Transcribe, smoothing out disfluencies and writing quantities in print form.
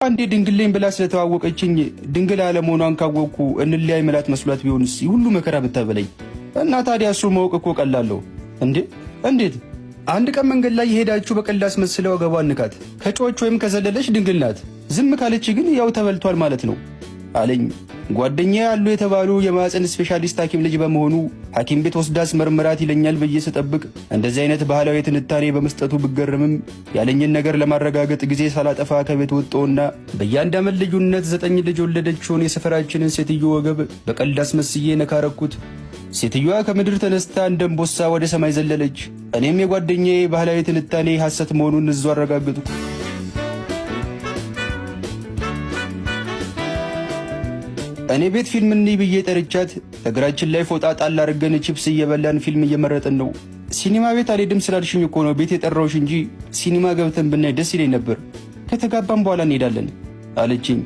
አንዴ ድንግል ነኝ ብላ ስለተዋወቀችኝ ድንግል አለመሆኗን ካወቅኩ እንለያይ ምላት መስሏት ቢሆንስ ሁሉ መከራ ብታበለኝ። እና ታዲያ እሱ ማወቅ እኮ ቀላለሁ እንዴ? እንዴት? አንድ ቀን መንገድ ላይ የሄዳችሁ በቀልድ አስመስለው ወገቧን ንካት። ከጮኸች ወይም ከዘለለች ድንግል ናት። ዝም ካለች ግን ያው ተበልቷል ማለት ነው አለኝ። ጓደኛ ያሉ የተባሉ የማህፀን ስፔሻሊስት ሐኪም ልጅ በመሆኑ ሐኪም ቤት ወስዳ አስመርምራት ይለኛል ብዬ ስጠብቅ እንደዚህ አይነት ባህላዊ ትንታኔ በመስጠቱ ብገረምም ያለኝን ነገር ለማረጋገጥ ጊዜ ሳላጠፋ ከቤት ወጣሁና በየአንድ ዓመት ልዩነት 9 ልጅ የወለደችውን የሰፈራችንን ሴትዮ ወገብ በቀልድ አስመስዬ ነካረኩት። ሴትዮዋ ከምድር ተነስታ እንደ እምቦሳ ወደ ሰማይ ዘለለች። እኔም የጓደኛዬ ባህላዊ ትንታኔ ሐሰት መሆኑን እዛው አረጋገጥኩ። እኔ ቤት ፊልም እንይ ብዬ ጠርቻት እግራችን ላይ ፎጣ ጣል አድርገን ቺፕስ እየበላን ፊልም እየመረጥን ነው። ሲኒማ ቤት አልሄድም ስላልሽኝ እኮ ነው ቤት የጠራሁሽ እንጂ ሲኒማ ገብተን ብናይ ደስ ይለኝ ነበር። ከተጋባን በኋላ እንሄዳለን አለችኝ።